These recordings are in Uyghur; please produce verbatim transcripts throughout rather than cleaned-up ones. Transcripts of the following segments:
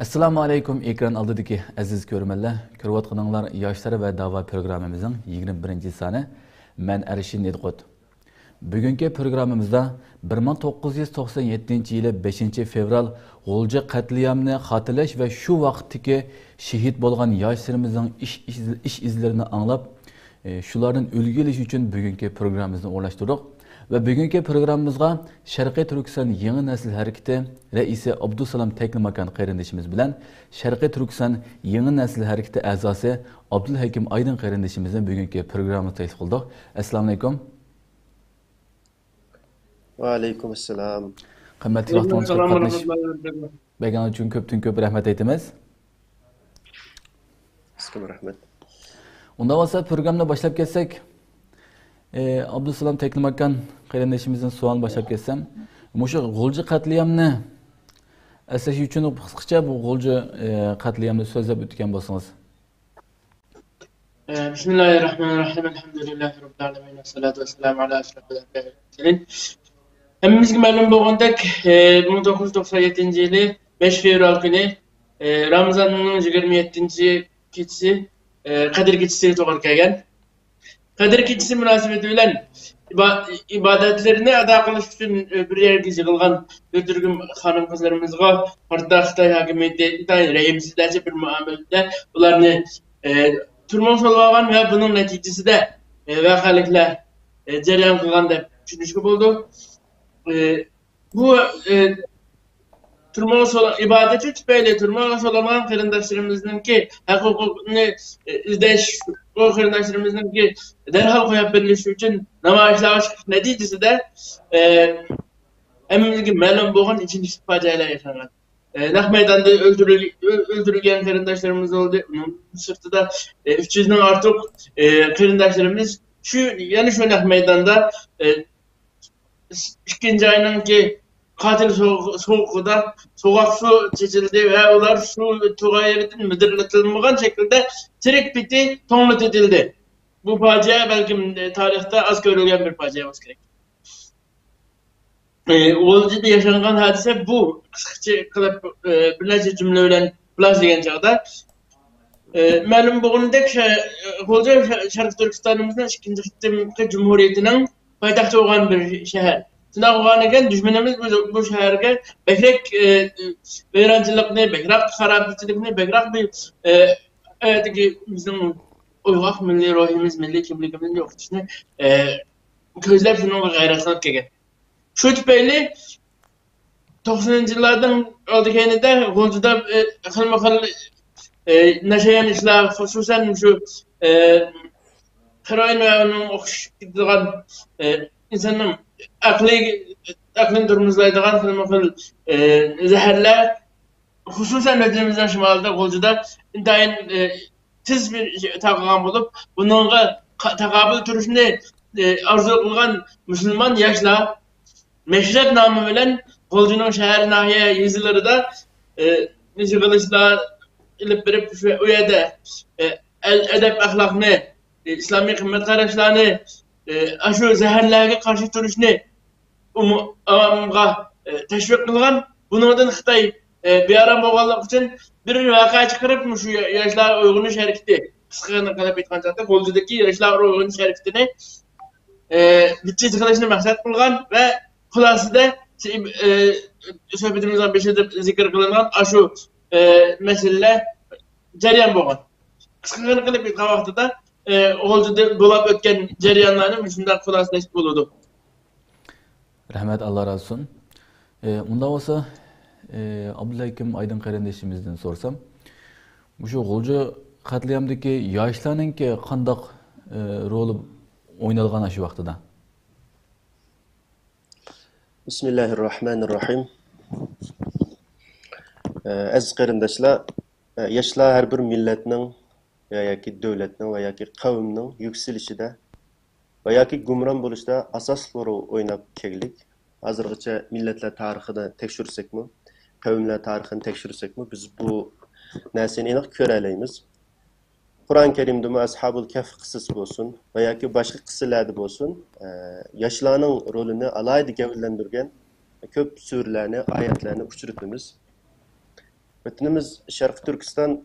ئەسسالامۇ ئەلەيكۇم، ئېكران ئالدىدىكى ئەزىز كۆرۈرمەنلەر. كۆرۈۋاتقىنىڭلار ياشلار ۋە داۋا پروگراممىمىزنىڭ يىگىرمە بىرىنچى سانى. مەن ئەرشىن ئىدىقۇت. بۈگۈنكى پروگراممىمىزدا بىر مىڭ توققۇز يۈز توقسان يەتتىنچى يىلى بەشىنچى فېۋرال غۇلجا قەتلىئامىنى خاتىرىلەش ۋە شۇ ۋاقىتتىكى شېھىت بولغان ياشلىرىمىزنىڭ ئىش، ئىش، ئىش ئىزلىرىنى ئاڭلاپ، ئى، شۇلاردىن ئۈلگە ئېلىش ئۈچۈن بۈگۈنكى پروگراممىمىزنى ئورۇنلاشتۇردۇق. ۋە بۈگۈنكى پروگراممىمىزغا شەرقىي تۈركىستان يېڭى نەسىل ھەرىكىتى رەئىسى ئابدۇسالام تەكلىماكان قېرىندىشىمىز بىلەن شەرقىي تۈركىستان يېڭى نەسىل ھەرىكىتى ئەزاسى ئابدۇلھەكىم ئايدىن قېرىندىشىمىزنى بۈگۈنكى پروگراممىمىزغا تەكلىپ قىلدۇق. ئەسسالامۇئەلەيكۇم. ۋەئەلەيكۇم ئەسسالام. قىممەتلىك ۋاقتىڭىزنى قاتنىشىپ بەرگەنلىكىڭىز ئۈچۈن كۆپتىن كۆپ رەھمەت ئېيتىمىز. سىزگىمۇ رەھمەت. ئۇنداق بولسا پروگراممىنى باشلاپ كەتسەك. ئى، ئابدۇسالام تەكلىماكان قېرىندىشىمىزدىن سوئالنى باشلاپ كەتسەم، مۇشۇ غۇلجا قەتلىئامنى ئەسلەش ئۈچۈن قىسقىچە بۇ غۇلجا، ئى، قەتلىئامنى سۆزلەپ ئۆتكەن بولسىڭىز. بسم الله الرحمن الرحيم. الحمد لله رب العالمين. والصلاة والسلام على أشرف الأنبياء والمرسلين. ھەممىمىزگە مەلۇم بولغاندەك، بىر مىڭ توققۇز يۈز توقسان يەتتىنچى يىلى بەش فېۋرال كۈنى، رامىزاننىڭ يىگىرمە يەتتىنچى كېچىسى، قەدىر كېچىسىگە توغرا كەلگەن. قەدىر كېچىسى مۇناسىۋىتى بىلەن ئىبا-، ئىبادەتلىرىنى ئادا قىلىش ئۈچۈن، بىر يەرگە يىغىلغان بىر تۈركۈم خانىم-قىزلىرىمىزغا پارتداق خىتاي ھاكىمىيىتى ئىنتايىن رەھىمسىزلەرچە بىر مۇئامىلىدە ئۇلارنى، ئە، تۈرمىگە سولىۋالغان ۋە بۇنىڭ نەتىجىسىدە، ئە، ۋەقەلىكلەر، ئە، جەريان قىلغان دەپ چۈشىنىشكە بولىدۇ. ئە، بۇ، ئە، تۈرمىگە سول-، ئىبادىتى تۈپەيلى تۈرمىگە سولانغان قېرىنداشلىرىمىزنىڭكى ھەق ھوقۇقىنى، ئە، ئىزدەش، ئۇ قېرىنداشلىرىمىزنىڭكى دەرھال قويۇپ بېرىلىشى ئۈچۈن نامايىشلارغا چىقىش نەتىجىسىدە، ئە، ھەممىمىزگە مەلۇم بولغان ئېچىنىشلىق پاجىئەلەر ياشانغان. ئە، نەق مەيداندا ئۆلتۈرۈل-، ئۆ-، ئۆلتۈرۈلگەن قېرىنداشلىرىمىز بولدى. ئۇنىڭ سىرتىدا، ئە، ئۈچ يۈزنىڭ ئارتۇق، ئە، قېرىنداشلىرىمىز شۇ، يەنە شۇ نەق مەيداندا، ئە، ئىككىنچى ئاينىڭكى قاتىل سوغ-، سوغۇقىدا سوغۇق سۇ چېچىلدى ۋە ئۇلار شۇ تۇغان يېرىدىن مىدىرلىتىلمىغان شەكىلدە تىرىك پېتى توڭلىتىلدى. بۇ پاجىئە بەلكىم، ئە، تارىختا ئاز كۆرۈلگەن بىر پاجىئە بولسا كېرەك. ئى، غۇلجىدا ياشانغان ھادىسە بۇ. قىسقىچە قىلىپ، ئى، بىر نەچچە جۈملە بىلەن خۇلاسىلىگەن چاغدا، ئى، مەلۇم بولغىنىدەك، شە-، غۇلجا شە-، شەرقىي تۈركىستانىمىزنىڭ ئىككىنچى قېتىمقى جۇمھۇرىيىتىنىڭ پايتەختى بولغان بىر شەھەر. شۇنداق بولغانىكەن، دۈشمىنىمىز بۇ، بۇ شەھەرگە بەكرەك، ئى، ۋەيرانچىلىقنى، بەكرەك خارابىچىلىكنى، بەكرەك بىر، ئى، ئەتىكى بىزنىڭ ئويغاق مىللىي روھىمىز، مىللىي كىملىكىمىزنى يوقىتىشنى، ئى، كۆزلەپ شۇنىڭغا غەيرەت قىلىپ كەلگەن. شۇ تۈپەيلى توقسىنىنچى يىللاردىن ئالدى كەينىدە غۇلجىدا، ئى، خىلمۇ خىل، ئى، ناشايان ئىشلار، خۇسۇسەن مۇشۇ، ئى، خېروئىن ۋە ئۇنىڭغا ئوخشاش كېتىدىغان، ئى، ئىنساننىڭ ئەقلى، ئەقلىنى تورمۇزلايدىغان خىلمۇ خىل، ئى، زەھەرلەر خۇسۇسەن، ۋەتىنىمىزنىڭ شىمالىدا، غۇلجىدا ئىنتايىن، ئى، تېز بىر تارقالغان بولۇپ، بۇنىڭغا قا-، تاقابىل تۇرۇشنى، ئى، ئارزۇ قىلغان مۇسۇلمان ياشلار مەشرەپ نامى بىلەن غۇلجىنىڭ شەھەر، ناھىيە، يېزىلىرىدا، ئى، يىغىلىشلار ئېلىپ بېرىپ، شۇ، ئۇ يەردە، ئى، ئەل-، ئەدەپ-ئەخلاقنى، ئى، ئىسلامىي قىممەت قاراشلارنى، ئى، ئاشۇ زەھەرلەرگە قارشى تۇرۇشنى ئومۇ-، ئاۋامغا، ئى، تەشۋىق قىلغان. بۇنىڭدىن خىتاي، ئى، بىئارام بولغانلىقى ئۈچۈن بىر ۋەقە چىقىرىپ، مۇشۇ يا-، ياشلار ئويغىنىش ھەرىكىتى، قىسقىغىنە قىلىپ ئېيتقان چاغدا، غۇلجىدىكى ياشلار ئويغىنىش ھەرىكىتىنى، ئى، گىچچىتە قىلىشنى مەقسەت قىلغان ۋە خۇلاسىدە، ئى، سۆھبىتىمىزنىڭ بېشىدا زىكىر قىلىنغان ئاشۇ، ئى، مەسىلىلەر جەريان بولغان. قىسقىغىنە قىلىپ ئېيتقان ۋاقتىدا، ئى، غۇلجىدا بولۇپ ئۆتكەن جەريانلارنى مۇشۇنداق خۇلاسىلەشكە بولىدۇ. رەھمەت، ئاللا رازى بولسۇن. ئى، ئۇنداق بولسا، ئى، ئابدۇلھەكىم ئايدىن قېرىندىشىمىزدىن سورىسام، مۇشۇ غۇلجا قەتلىئامدىكى ياشلارنىڭكى قانداق، ئى، رولى ئوينالغان شۇ ۋاقتىدا؟ بىسمىللاھىررەھمانىررەھىم. ئەزىز قېرىنداشلار، ياشلار ھەر بىر مىللەتنىڭ ۋە ياكى دۆلەتنىڭ ۋە ياكى قەۋمنىڭ يۈكسىلىشىدە ۋە ياكى گۇمران بولۇشتا ئاساسلىق رول ئويناپ كەلگىلىك. ھازىرغىچە مىللەتلەر تارىخىنى تەكشۈرسەكمۇ، قەۋملەر تارىخىنى تەكشۈرسەكمۇ، بىز بۇ نەرسىنى ئېنىق كۆرەلەيمىز. قۇرئان كەرىمدىمۇ ئەسھابۇل كەھف قىسسىسى بولسۇن ۋە ياكى باشقا قىسسىلەردە بولسۇن، ئە، ياشلارنىڭ رولىنى ئالاھىدە گەۋدىلەندۈرگەن كۆپ سۈرىلەرنى، ئايەتلەرنى ئۇچرىتىمىز. ۋەتىنىمىز شەرقىي تۈركىستان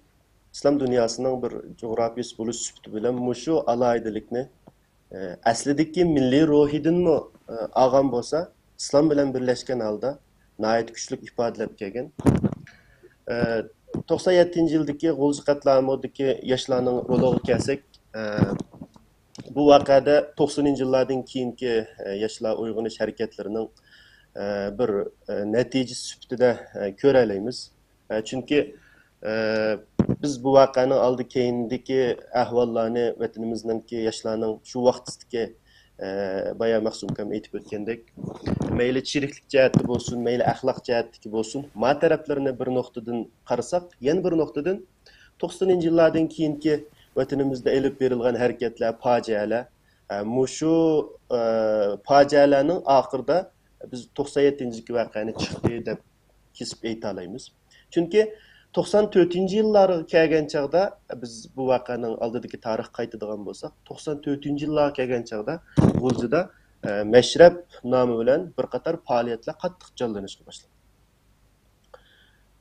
ئىسلام دۇنياسىنىڭ بىر جۇغراپىيىسى بولۇش سۈپىتى بىلەن مۇشۇ ئالاھىدىلىكنى، ئە، ئەسلىدىكى مىللىي روھىدىنمۇ، ئە، ئالغان بولسا، ئىسلام بىلەن بىرلەشكەن ھالدا ناھايىتى كۈچلۈك ئىپادىلەپ كەلگەن. ئە، توقسان يەتتىنچى يىلدىكى غۇلجا قەتلىئامىدىكى ياشلارنىڭ رولىغا كەلسەك، ئە، بۇ ۋەقەدە توقسىنىنچى يىللاردىن كېيىنكى، ئە، ياشلار ئويغىنىش ھەرىكەتلىرىنىڭ، ئە، بىر، ئە، نەتىجىسى سۈپىتىدە، ئە، كۆرەلەيمىز. ئە، چۈنكى، ئە، بىز بۇ ۋەقەنىڭ ئالدى كەينىدىكى ئەھۋاللارنى ۋەتىنىمىزنىڭكى ياشلارنىڭ شۇ ۋاقىتتىكى، ئە، بايا مەخسۇم ئاكام ئېيتىپ ئۆتكەندەك، مەيلى چىرىكلىك جەھەتتە بولسۇن، مەيلى ئەخلاق جەھەتتىكى بولسۇن، ما تەرەپلىرىنى بىر نۇقتىدىن قارىساق، يەنە بىر نۇقتىدىن توقسىنىنچى يىللاردىن كېيىنكى ۋەتىنىمىزدە ئېلىپ بېرىلغان ھەرىكەتلەر، پاجىئەلەر، ئە، مۇشۇ، ئە، پاجىئەلەرنىڭ ئاخىرىدا بىز توقسان يەتتىنچى ۋەقەنى چىقتى دەپ كېسىپ ئېيتالايمىز. چۈنكى توقسان تۆتىنچى يىللارغا كەلگەن چاغدا، بىز بۇ ۋەقەنىڭ ئالدىدىكى تارىخ قايتىدىغان بولساق، توقسان تۆتىنچى يىللارغا كەلگەن چاغدا غۇلجىدا، ئە، مەشرەپ نامى بىلەن بىر قاتار پائالىيەتلەر قاتتىق جانلىنىشقا باشلىدى.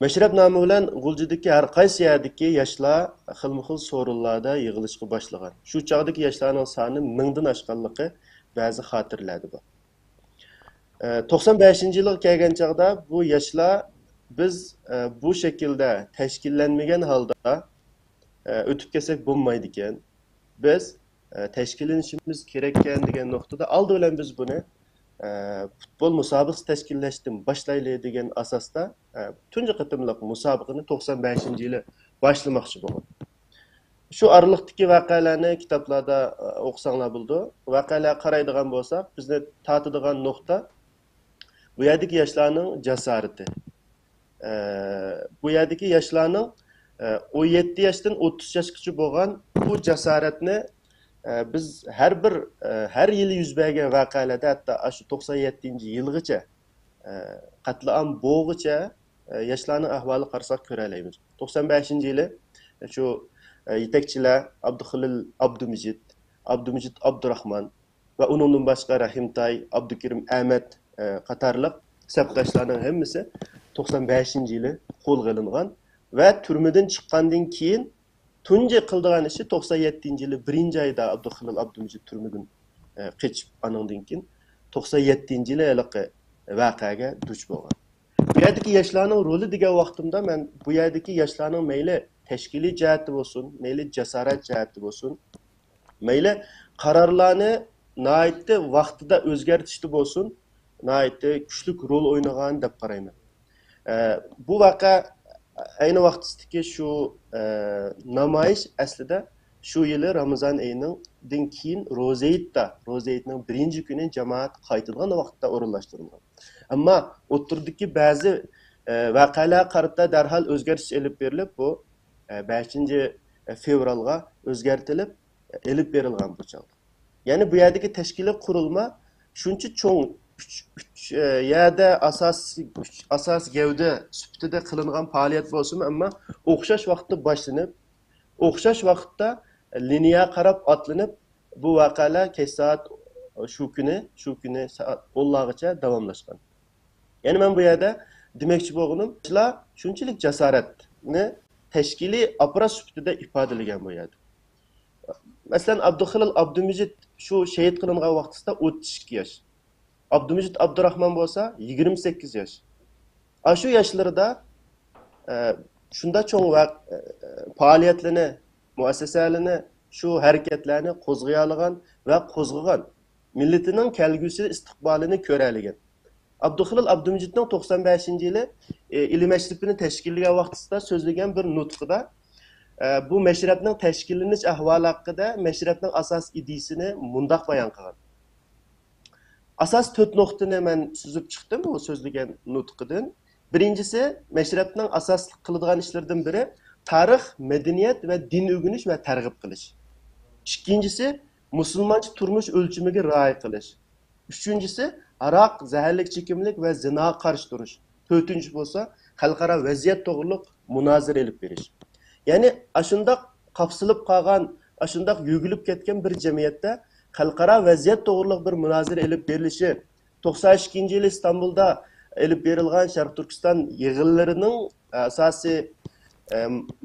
مەشرەپ نامى بىلەن غۇلجىدىكى ھەر قايسى يەردىكى ياشلار خىلمۇ خىل سورۇنلاردا يىغىلىشقا باشلىغان. شۇ چاغدىكى ياشلارنىڭ سانى مىڭدىن ئاشقانلىقى بەزى خاتىرىلەردە بار. ئە، توقسان بەشىنچى يىلغا كەلگەن چاغدا بۇ ياشلار بىز، ئە، بۇ شەكىلدە تەشكىللەنمىگەن ھالدا، ئە، ئۆتۈپ كەتسەك بولمايدىكەن. بىز، ئە، تەشكىللىنىشىمىز كېرەككەن دېگەن نۇقتىدا ئالدى بىلەن بىز بۇنى، ئە، پۇتبول مۇسابىقىسى تەشكىللەشتىن باشلايلى دېگەن ئاساستا، ئە، تۇنجى قېتىملىق مۇسابىقىنى توقسان بەشىنچى يىلى باشلىماقچى بولغان. شۇ ئارىلىقتىكى ۋەقەلەرنى كىتابلاردا، ئە، ئوقۇساڭلار بولىدۇ. ۋەقەلەرگە قارايدىغان بولساق، بىزنى تارتىدىغان نۇقتا بۇ يەردىكى ياشلارنىڭ جاسارىتى. ئە، بۇ يەردىكى ياشلارنىڭ، ئە، ئون يەتتە ياشتىن ئوتتۇز ياشقىچە بولغان بۇ جاسارەتنى، ئە، بىز ھەر بىر، ئە، ھەر يىلى يۈز بەرگەن ۋەقەلەردە، ھەتتا ئاشۇ توقسان يەتتىنچى يىلغىچە، ئە، قەتلىئام بوغىچە، ئە، ياشلارنىڭ ئەھۋالىغا قارىساق كۆرەلەيمىز. توقسان بەشىنچى يىلى شۇ، ئە، يېتەكچىلەر ئابدۇخېلىل ئابدۇمىجىت، ئابدۇمىجىت ئابدۇراخمان، ۋە ئۇنىڭدىن باشقا رەھىمتاي، ئابدۇكېرىم ئەمەت، ئە، قاتارلىق سەپداشلارنىڭ ھەممىسى توقسان بەشىنچى يىلى قولغا ئېلىنغان ۋە تۈرمىدىن چىققاندىن كېيىن تۇنجى قىلىدىغان ئىشى توقسان يەتتىنچى يىلى بىرىنچى ئايدا ئابدۇخېلىل ئابدۇمىجىت تۈرمىدىن، ئە، قېچىپ، ئانىڭدىن كېيىن توقسان يەتتىنچى يىلى ھېلىقى ۋەقەگە دۇچ بولغان. بۇ يەردىكى ياشلارنىڭ رولى دېگەن ۋاقتىمدا مەن بۇ يەردىكى ياشلارنىڭ مەيلى تەشكىلىي جەھەتتە بولسۇن، مەيلى جاسارەت جەھەتتە بولسۇن، مەيلى قارارلارنى ناھايىتى ۋاقتىدا ئۆزگەرتىشتە بولسۇن، ناھايىتى كۈچلۈك رول ئوينىغان دەپ قارايمەن. ئە، بۇ ۋەقە ئەينى ۋاقتىدىكى شۇ، ئە، نامايىش ئەسلىدە شۇ يىلى رامىزان ئېيىنىڭدىن كېيىن روزا ھېيتتا، روزا ھېيتنىڭ بىرىنچى كۈنى جامائەت قايتىدىغان ۋاقىتتا ئورۇنلاشتۇرۇلغان. ئەمما ئوتتۇرىدىكى بەزى، ئە، ۋەقەلەرگە قارىتا دەرھال ئۆزگەرتىش ئېلىپ بېرىلىپ، بۇ، ئە، بەشىنچى فېۋرالغا ئۆزگەرتىلىپ، ئېلىپ بېرىلغان بۇ چاغدا. يەنى بۇ يەردىكى تەشكىلىي قۇرۇلما شۇنچە چوڭ، ئۈچ، ئۈچ، ئە، يەردە ئاساسىي، ئۈچ ئاساسىي گەۋدە سۈپىتىدە قىلىنغان پائالىيەت بولسىمۇ، ئەمما ئوخشاش ۋاقىتتا باشلىنىپ، ئوخشاش ۋاقىتتا لىنىيەگە قاراپ ئاتلىنىپ، بۇ ۋەقەلەر كەچ سائەت شۇ كۈنى، شۇ كۈنى سائەت ئونلارغىچە داۋاملاشقان. يەنى مەن بۇ يەردە دېمەكچى بولغىنىم، شۇلار شۇنچىلىك جاسارەتنى تەشكىلىي ئاپپارات سۈپىتىدە ئىپادىلىگەن بۇ يەردە. مەسىلەن، ئابدۇخېلىل ئابدۇمىجىت شۇ شېھىت قىلىنغان ۋاقتىسىدا ئوتتۇز ئىككى ياش. ئابدۇمىجىت ئابدۇراخمان بولسا يىگىرمە سەككىز ياش. ئاشۇ ياشلىرىدا، ئە، شۇنداق چوڭ ۋە، ئە، پائالىيەتلىرىنى، مۇئەسسەسەلىرىنى، شۇ ھەرىكەتلەرنى قوزغىيالىغان ۋە قوزغىغان، مىللىتىنىڭ كەلگۈسى ئىستىقبالىنى كۆرەلىگەن. ئابدۇخېلىل ئابدۇمىجىتنىڭ توقسان بەشىنچى يىلى، ئە، ئىلىم مەشرىپىنى تەشكىللىگەن ۋاقتىسىدا سۆزلىگەن بىر نۇتقىدا، ئە، بۇ مەشرەپنىڭ تەشكىللىنىش ئەھۋالى ھەققىدە مەشرەپنىڭ ئاساسىي ئىدىيىسىنى مۇنداق بايان قىلغان. ئاساس تۆت نۇقتىنى مەن سۈزۈپ چىقتىم بۇ سۆزلىگەن نۇتقىدىن. بىرىنچىسى، مەشرەپنىڭ ئاساسلىق قىلىدىغان ئىشلىرىدىن بىرى تارىخ، مەدەنىيەت ۋە دىن ئۆگىنىش ۋە تەرغىب قىلىش. ئىككىنچىسى، مۇسۇلمانچە تۇرمۇش ئۆلچىمىگە رىئايە قىلىش. ئۈچىنچىسى، ھاراق، زەھەرلىك چېكىملىك ۋە زىناغا قارشى تۇرۇش. تۆتىنچىسى بولسا، خەلقئارا ۋەزىيەت توغرۇلۇق مۇنازىرە ئېلىپ بېرىش. يەنى ئاشۇنداق قاپسىلىپ قالغان، ئاشۇنداق يۆگىلىپ كەتكەن بىر جەمئىيەتتە خەلقئارا ۋەزىيەت توغرۇلۇق بىر مۇنازىرە ئېلىپ بېرىلىشى، توقسان ئىككىنچى يىلى ئىستانبۇلدا، ئېلىپ بېرىلغان شەرقىي تۈركىستان يىغىنلىرىنىڭ ئاساسىي، ئە،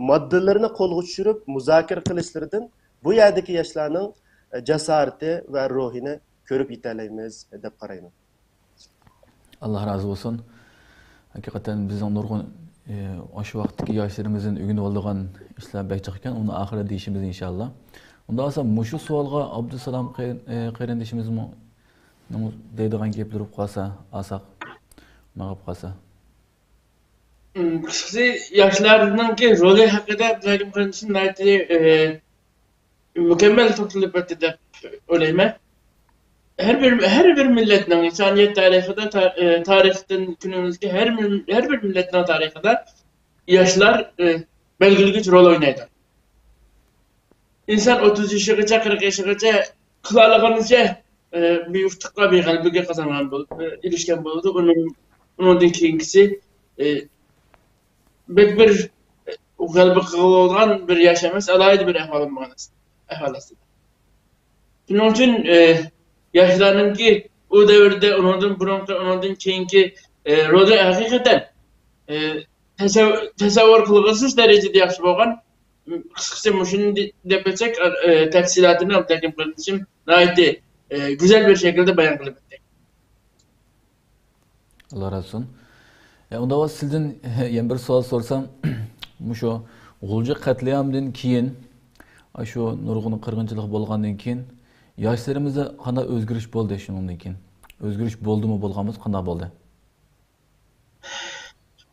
ماددىلىرىنى قولغا چۈشۈرۈپ مۇزاكىرە قىلىشلىرىدىن بۇ يەردىكى ياشلارنىڭ، ئە، جاسارىتى ۋە روھىنى كۆرۈپ يېتەلەيمىز دەپ قارايمەن. ئاللا رازى بولسۇن. ھەقىقەتەن بىزنىڭ نۇرغۇن، ئى، ئاشۇ ۋاقىتتىكى ياشلىرىمىزدىن ئۆگىنىۋالىدىغان ئىشلار بەك جىق ئىكەن. ئۇنى ئاخىرىدا دېيىشىمىز ئىنشاللا. ئۇنداق بولسا مۇشۇ سوئالغا ئابدۇسالام قېرىن-، ئى، قېرىندىشىمىزمۇ دەيدىغان گەپلىرى بولۇپ قالسا، ئالساق، ماڭا بولۇپ قالسا. قىسقىسى، ياشلارنىڭكى رولى ھەققىدە ئابدۇھەكىم قېرىندىشىم ناھايىتى، ئى، مۇكەممەل توختىلىپ ئۆتتى دەپ ئويلايمەن. ھەر بىر، ھەر بىر مىللەتنىڭ ئىنسانىيەت تارىخىدا، تا-، ئى، تارىختىن كۈنىمىزگە ھەر بىر، ھەر بىر مىللەتنىڭ تارىخىدا ياشلار، ئى، بەلگىلىگۈچ رول ئوينايدۇ. ئىنسان ئوتتۇز يېشىغىچە، قىرىق يېشىغىچە قىلالىغىنىچە، ئى، بىر يۇتۇققا، بىر غەلىبىگە قازانغان بولۇپ، ئى، ئېرىشكەن بولىدۇ. ئۇنىڭ، ئۇنىڭدىن كېيىنكىسى، ئى، بەك بىر، ئى، غەلىبە قىلغىلى بولىدىغان بىر ياش ئەمەس، ئالاھىدە بىر ئەھۋال بولغان ئەس-، ئەھۋال ئەسلىدە. شۇنىڭ ئۈچۈن، ئى، ياشلارنىڭكى ئۇ دەۋردە، ئۇنىڭدىن بۇرۇنقى، ئۇنىڭدىن كېيىنكى، ئى، رولى ھەقىقەتەن، ئى، تەسەۋ-، تەسەۋۋۇر قىلغۇسىز دەرىجىدە ياخشى بولغان. قىسقىسى مۇشۇنى دە-، دەپ ئۆتسەك، ئە، تەپسىلاتىنى ئابدۇھەكىم قېرىندىشىم ناھايىتى، ئە، گۈزەل بىر شەكىلدە بايان قىلىپ ئۆتتى. ئاللا رازى بولسۇن. ئە، ئۇنداق بولسا سىزدىن يەنە بىر سوئال سورىسام، مۇشۇ غۇلجا قەتلىئامىدىن كېيىن، ئاشۇ نۇرغۇن قىرغىنچىلىق بولغاندىن كېيىن، ياشلىرىمىزدا قانداق ئۆزگىرىش بولدى شۇنىڭدىن كېيىن؟ ئۆزگىرىش بولدىمۇ، بولغان بولسا قانداق بولدى؟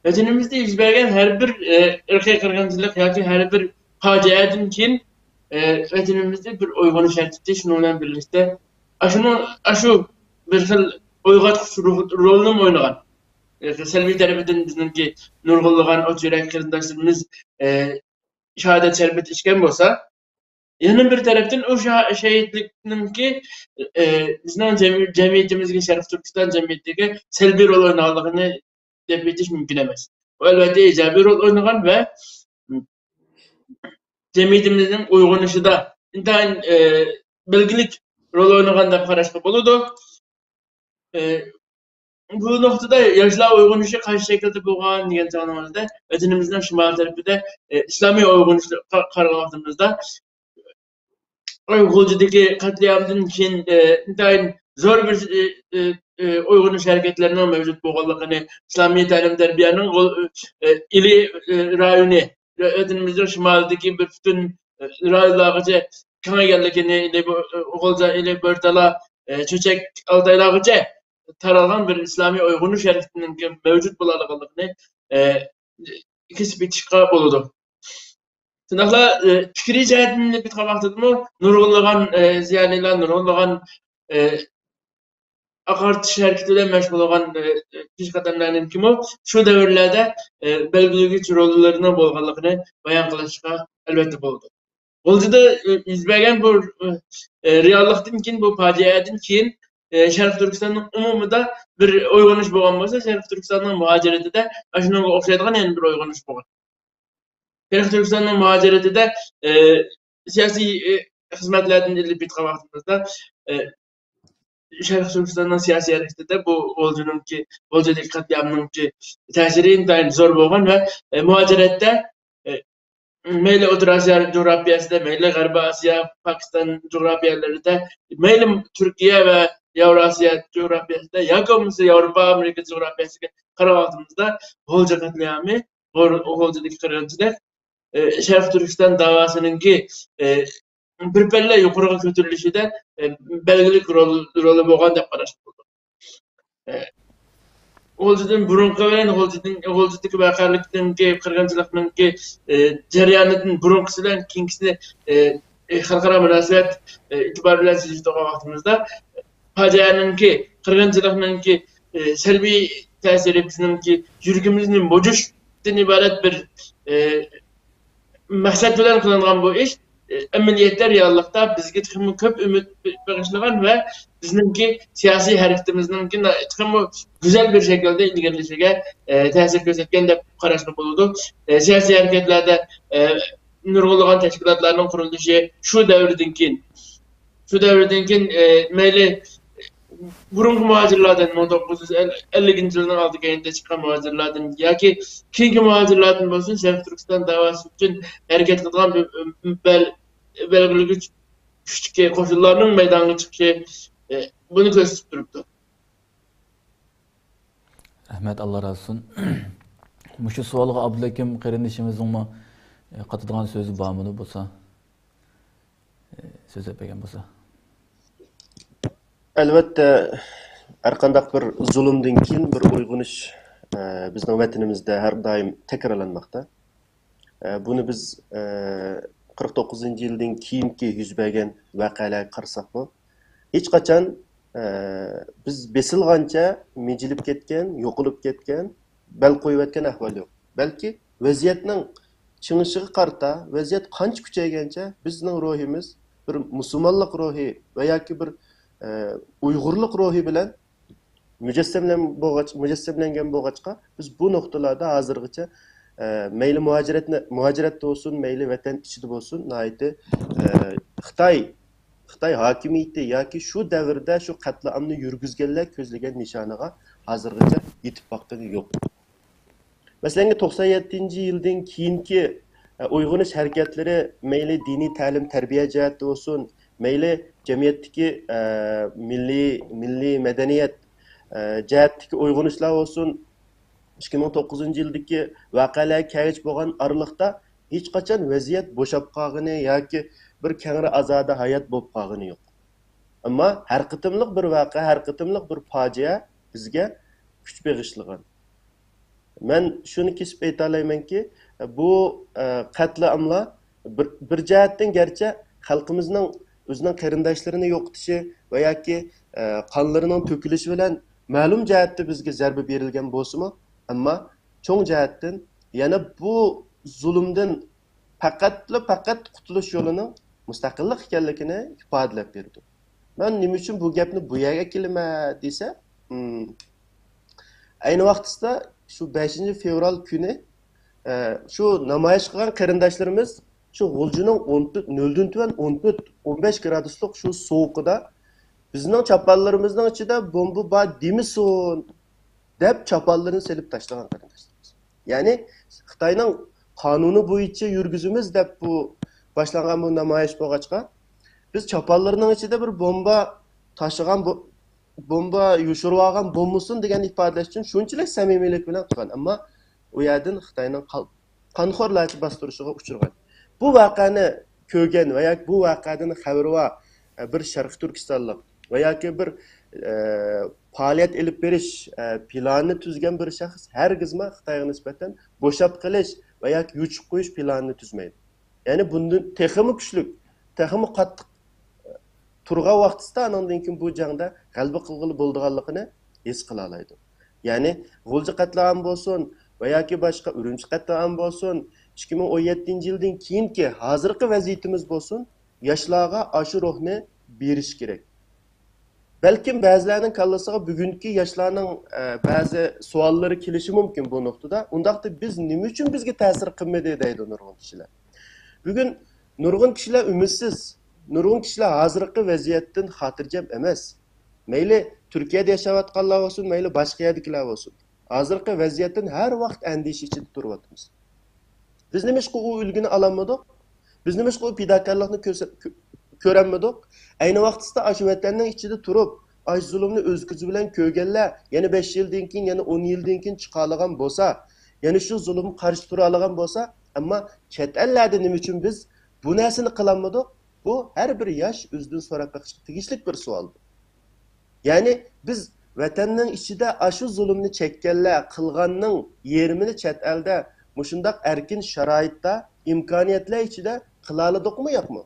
ۋەتىنىمىزدە يۈز بەرگەن ھەر بىر، ئە، ئىرقىي قىرغىنچىلىق ياكى ھەر بىر پاجىئەدىن كېيىن، ئە، ۋەتىنىمىزدە بىر ئويغىنىش ھەرىكىتى، شۇنىڭ بىلەن بىرلىكتە ئاشۇنىڭ، ئاشۇ بىر خىل ئويغاتقۇچ رولىنىمۇ ئوينىغان. ئە، سەلبىي تەرىپىدىن بىزنىڭكى نۇرغۇنلىغان ئوت يۈرەك قېرىنداشلىرىمىز، ئە، شاھادەت شەربىتى ئىچكەن بولسا، يەنە بىر تەرەپتىن ئۇ شا-، شېھىتلىكنىڭكى، ئى، بىزنىڭ جەم-، جەمئىيىتىمىزگە، شەرقىي تۈركىستان جەمئىيىتىگە سەلبىي رول ئوينىغانلىقىنى دەپ ئېيتىش مۇمكىن ئەمەس. ئۇ ئەلۋەتتە ئىجابىي رول ئوينىغان ۋە جەمئىيىتىمىزنىڭ ئويغىنىشىدا ئىنتايىن، ئى، بەلگىلىك رول ئوينىغان دەپ قاراشقا بولىدۇ. ئى، بۇ نۇقتىدا ياشلار ئويغىنىشى قايسى شەكىلدە بولغان دېگەن سوئالنىڭ ئۆزىدە، ۋەتىنىمىزنىڭ شىمالىي تەرىپىدە، ئى، ئىسلامىي ئويغىنىشقا قارىغان ۋاقتىمىزدا، غۇلجىدىكى قەتلىئامدىن كېيىن، ئى، ئىنتايىن زور بىر، ئى، ئى، ئى، ئويغىنىش ھەرىكەتلىرىنىڭ مەۋجۇت بولغانلىقىنى، ئىسلامىي تەلىم تەربىيەنىڭ غۇل-، ئى، ئىلى، ئى، رايونى، ۋەتىنىمىزنىڭ شىمالىدىكى بىر پۈتۈن، ئى، رايونلارغىچە كېڭەيگەنلىكىنى، ئىلى بۇ-، ئى، غۇلجا، ئىلى بۆرتالا، ئى، چۆچەك، ئالتايلارغىچە تارالغان بىر ئىسلامىي ئويغىنىش ھەرىكىتىنىڭ مەۋجۇت بولالىغانلىقىنى، ئى، كېسىپ ئېيتىشقا بولىدۇ. شۇنداقلا، ئى، پىكرىي جەھەتتىن ئېلىپ ئېيتقان ۋاقتىدىمۇ نۇرغۇنلىغان، ئى، زىيالىيلار، نۇرغۇنلىغان، ئى، ئاقارتىش ھەرىكىتى بىلەن مەشغۇل بولغان، ئى، پېشقەدەملەرنىڭكىمۇ شۇ دەۋرلەردە، ئى، بەلگىلىگۈچ روللىرىنىڭ بولغانلىقىنى بايان قىلىشقا ئەلۋەتتە بولىدۇ. غۇلجىدا، ئى، يۈز بەرگەن بۇ، ئى، رېئاللىقتىن كېيىن، بۇ پاجىئەدىن كېيىن، ئى، شەرقىي تۈركىستاننىڭ ئومۇمىدا بىر ئويغىنىش بولغان بولسا، شەرقىي تۈركىستاننىڭ مۇھاجىرىتىدە ئاشۇنىڭغا ئوخشايدىغان يەنە بىر ئويغىنىش بولغان. شەرقىي تۈركىستاننىڭ مۇھاجىرىتىدە، ئى، سىياسىي، ئى، خىزمەتلەردىن ئېلىپ ئېيتقان ۋاقتىمىزدا، ئى، شەرقىي تۈركىستاننىڭ سىياسىي ھەرىكىتىدە بۇ غۇلجىنىڭكى، غۇلجىدىكى قەتلىئامنىڭكى تەسىرى ئىنتايىن زور بولغان ۋە، ئى، مۇھاجىرەتتە، ئى، مەيلى ئوتتۇرا ئاسىيا جۇغراپىيەسىدە، مەيلى غەربىي ئاسىيا، پاكىستان جۇغراپىيەلىرىدە، مەيلى تۈركىيە ۋە ياۋراسىيا جۇغراپىيەسىدە ياكى بولمىسا ياۋروپا، ئامېرىكا جۇغراپىيەسىگە قارىغان ۋاقتىمىزدا، غۇلجا قەتلىئامى، غۇ-، غۇلجىدىكى قىرغىنچىلىق، ئى، شەرقىي تۈركىستان داۋاسىنىڭكى، ئى، بىر پەللە يۇقىرىغا كۆتۈرۈلۈشىدە، ئى، بەلگىلىك رول، رولى بولغان دەپ قاراشقا بولىدۇ. ئى، غۇلجىدىن بۇرۇنقى بىلەن غۇلجىدىن، غۇلجىدىكى ۋەقەلىكنىڭكى، قىرغىنچىلىقنىڭكى، ئى، جەريانىدىن بۇرۇنقىسى بىلەن كېيىنكىسىنى، ئى، ئى، خەلقئارا مۇناسىۋەت، ئى، ئېتىبارى بىلەن سېلىشتۇرغان ۋاقتىمىزدا، پاجىئەنىڭكى، قىرغىنچىلىقنىڭكى، ئى، سەلبىي تەسىرى بىزنىڭكى يۈرىكىمىزنى مۇجۇشتىن ئىبارەت بىر، ئى، مەقسەت بىلەن قىلىنغان بۇ ئىش، ئى، ئەمەلىيەتتە، رېئاللىقتا بىزگە تېخىمۇ كۆپ ئۈمىد بېغىشلىغان ۋە بىزنىڭكى سىياسىي ھەرىكىتىمىزنىڭكى تېخىمۇ گۈزەل بىر شەكىلدە ئىلگىرىلىشىگە، ئى، تەسىر كۆرسەتكەن دەپ قاراشقا بولىدۇ. ئى، سىياسىي ھەرىكەتلەردە، ئى، نۇرغۇنلىغان تەشكىلاتلارنىڭ قۇرۇلۇشى شۇ دەۋردىن كېيىن، شۇ دەۋردىن كېيىن، ئى، مەيلى بۇرۇنقى مۇھاجىرلاردىن، مىڭ توققۇز يۈز ئەللىنچى يىلنىڭ ئالدى كەينىدە چىققان مۇھاجىرلاردىن ياكى كېيىنكى مۇھاجىرلاردىن بولسۇن، شەرقىي تۈركىستان داۋاسى ئۈچۈن ھەرىكەت قىلىدىغان بەل-، بەلگىلىگۈچ كۈچتىكى قوشۇنلارنىڭ مەيدانغا چىقىشى، ئە، بۇنى كۆرسىتىپ تۇرۇپتۇ. رەھمەت، ئاللا رازى بولسۇن. مۇشۇ سوئالغا ئابدۇلھەكىم قېرىندىشىمىزنىڭمۇ، ئە، قاتىدىغان سۆزى بارمىدۇ بولسا، ئە، سۆزلەپ بەرگەن بولسا. ئەلۋەتتە، ھەرقانداق بىر زۇلۇمدىن كېيىن بىر ئويغىنىش، ئە، بىزنىڭ ۋەتىنىمىزدە ھەر دائىم تەكرارلانماقتا. ئە، بۇنى بىز، ئە، قىرىق توققۇزىنچى يىلدىن كېيىنكى يۈز بەرگەن ۋەقەلەرگە قارىساقمۇ، ھېچقاچان، ئە، بىز بېسىلغانچە مىجىلىپ كەتكەن، يوقىلىپ كەتكەن، بەل قويۇۋەتكەن ئەھۋال يوق. بەلكى ۋەزىيەتنىڭ چىڭىشىغا قارىتا، ۋەزىيەت قانچە كۈچەيگەنچە بىزنىڭ روھىمىز بىر مۇسۇلمانلىق روھى ۋە ياكى بىر، ئە، ئۇيغۇرلۇق روھى بىلەن مۇجەسسەملەن-، بولغاچ-، مۇجەسسەملەنگەن بولغاچقا، بىز بۇ نۇقتىلاردا ھازىرغىچە، ئە، مەيلى مۇھاجىرەتنى، مۇھاجىرەتتە بولسۇن، مەيلى ۋەتەن ئىچىدە بولسۇن، ناھايىتى، ئە، خىتاي، خىتاي ھاكىمىيىتى ياكى شۇ دەۋردە شۇ قەتلىئامنى يۈرگۈزگەنلەر كۆزلىگەن نىشانىغا ھازىرغىچە يېتىپ باققىنى يوق. مەسىلەن، توقسان يەتتىنچى يىلدىن كېيىنكى، ئە، ئويغىنىش ھەرىكەتلىرى مەيلى دىنىي تەلىم-تەربىيە جەھەتتە بولسۇن، مەيلى جەمئىيەتتىكى، ئە، مىللىي، مىللىي مەدەنىيەت، ئە، جەھەتتىكى ئويغىنىشلار بولسۇن، ئىككى مىڭ توققۇزىنچى يىلدىكى ۋەقەلەرگە كەلگۈچە بولغان ئارىلىقتا ھېچقاچان ۋەزىيەت بوشاپ قالغىنى ياكى بىر كەڭرى ئازادە ھايات بولۇپ قالغىنى يوق. ئەمما ھەر قېتىملىق بىر ۋەقە، ھەر قېتىملىق بىر پاجىئە بىزگە كۈچ بېغىشلىغان. مەن شۇنى كېسىپ ئېيتالايمەنكى، بۇ، ئە، قەتلىئاملار بىر، بىر جەھەتتىن گەرچە خەلقىمىزنىڭ ئۆزىنىڭ قېرىنداشلىرىنى يوقىتىشى ۋە ياكى، ئە، قانلىرىنىڭ تۆكۈلۈشى بىلەن مەلۇم جەھەتتە بىزگە زەربە بېرىلگەن بولسىمۇ، ئەمما چوڭ جەھەتتىن يەنە بۇ زۇلۇمدىن پەقەتلا پەقەت قۇتۇلۇش يولىنىڭ مۇستەقىللىق ئىكەنلىكىنى ئىپادىلەپ بېرىدۇ. مەن نېمە ئۈچۈن بۇ گەپنى بۇ يەرگە ئەكېلىمەن دېسە، ئم، ئەينى ۋاقتىسىدا شۇ بەشىنچى فېۋرال كۈنى، ئە، شۇ نامايىش قىلغان قېرىنداشلىرىمىز شۇ غۇلجىنىڭ ئون تۆت، نۆلدىن تۆۋەن ئون تۆت، ئون بەش گرادۇسلۇق شۇ سوغۇقىدا بىزنىڭ چاپانلىرىمىزنىڭ ئىچىدە بومبا بار دېمىسۇن دەپ چاپانلىرىنى سېلىپ تاشلىغان قېرىنداشلىرىمىز. يەنى خىتاينىڭ قانۇنى بويىچە يۈرگۈزىمىز دەپ بۇ باشلانغان بۇ نامايىش بولغاچقا، بىز چاپانلىرىنىڭ ئىچىدە بىر بومبا تاشلىغان بو-، بومبا يوشۇرۇۋالغان بولمىسۇن دېگەن ئىپادىلەش ئۈچۈن شۇنچىلىك سەمىمىيلىك بىلەن قىلغان. ئەمما ئۇ يەردىن خىتاينىڭ قال-، قانخورلارچە باستۇرۇشىغا ئۇچرىغان. بۇ ۋەقەنى كۆرگەن ۋە ياكى بۇ ۋەقەدىن خەۋىرى بار، ئە، بىر شەرقىي تۈركىستانلىق ۋە ياكى بىر، ئە، پائالىيەت ئېلىپ بېرىش، ئە، پىلانىنى تۈزگەن بىر شەخس ھەرگىزمۇ خىتايغا نىسبەتەن بوشاپ قېلىش ۋە ياكى يوچۇق قويۇش پىلانىنى تۈزمەيدۇ. يەنى بۇندىن تېخىمۇ كۈچلۈك، تېخىمۇ قاتتىق تۇرغان ۋاقتىسىدا ئانىڭدىن كېيىن بۇ جەڭدە غەلىبە قىلغىلى بولىدىغانلىقىنى ھېس قىلالايدۇ. يەنى غۇلجا قەتلىئامى بولسۇن ۋە ياكى باشقا ئۈرۈمچى قەتلىئامى بولسۇن، ئىككى مىڭ ئون يەتتىنچى يىلدىن كېيىنكى ھازىرقى ۋەزىيىتىمىز بولسۇن، ياشلارغا ئاشۇ روھنى بېرىش كېرەك. بەلكىم بەزىلەرنىڭ كاللىسىغا بۈگۈنكى ياشلارنىڭ، ئە، بەزى سوئاللىرى كېلىشى مۇمكىن بۇ نۇقتىدا. ئۇنداقتا بىز نېمە ئۈچۈن بىزگە تەسىر قىلمىدى دەيدۇ نۇرغۇن كىشىلەر. بۈگۈن نۇرغۇن كىشىلەر ئۈمىدسىز، نۇرغۇن كىشىلەر ھازىرقى ۋەزىيەتتىن خاتىرجەم ئەمەس. مەيلى تۈركىيەدە ياشاۋاتقانلار بولسۇن، مەيلى باشقا يەردىكىلەر بولسۇن. ھازىرقى ۋەزىيەتتىن ھەر ۋاقىت ئەندىشە ئىچىدە تۇرۇۋاتىمىز. بىز نېمىشقا ئۇ ئۈلگىنى ئالالمىدۇق؟ بىز نېمىشقا ئۇ پىداكارلىقنى كۆرسە-، كۆ-، كۆرەلمىدۇق؟ ئەينى ۋاقتىسىدا ئاشۇ ۋەتەننىڭ ئىچىدە تۇرۇپ، ئاشۇ زۇلۇمنى ئۆز كۆزى بىلەن كۆرگەنلەر يەنە بەش يىلدىن كېيىن، يەنە ئون يىلدىن كېيىن چىقالىغان بولسا، يەنە شۇ زۇلۇمغا قارشى تۇرالىغان بولسا، ئەمما چەت ئەللەردە نېمە ئۈچۈن بىز بۇ نەرسىنى قىلالمىدۇق؟ بۇ ھەر بىر ياش ئۆزىدىن سوراپ بېقىشقا تېگىشلىك بىر سوئال. يەنى بىز ۋەتەننىڭ ئىچىدە ئاشۇ زۇلۇمنى چەككەنلەر قىلغاننىڭ يېرىمىنى چەت ئەلدە مۇشۇنداق ئەركىن شارائىتتا، ئىمكانىيەتلەر ئىچىدە قىلالىدۇقمۇ ياقمۇ؟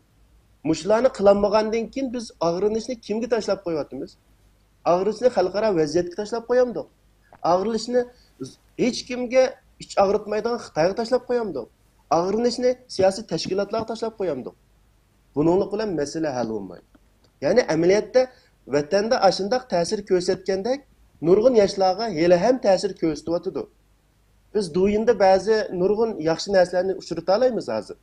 مۇشۇلارنى قىلالمىغاندىن كېيىن بىز ئاغرىنىشنى كىمگە تاشلاپ قويۇۋاتىمىز؟ ئاغرىنىشنى خەلقئارا ۋەزىيەتكە تاشلاپ قويامدۇق؟ ئاغرىنىشنى ھېچكىمگە ئىچ ئاغرىتمايدىغان خىتايغا تاشلاپ قويامدۇق؟ ئاغرىنىشنى سىياسىي تەشكىلاتلارغا تاشلاپ قويامدۇق؟ بۇنىڭلىق بىلەن مەسىلە ھەل بولمايدۇ. يەنى ئەمەلىيەتتە ۋەتەندە ئاشۇنداق تەسىر كۆرسەتكەندەك نۇرغۇن ياشلارغا ھېلىھەم تەسىر كۆرسىتىۋاتىدۇ. بىز دۇيىندا بەزى نۇرغۇن ياخشى نەرسىلەرنى ئۇچرىتالايمىز ھازىر.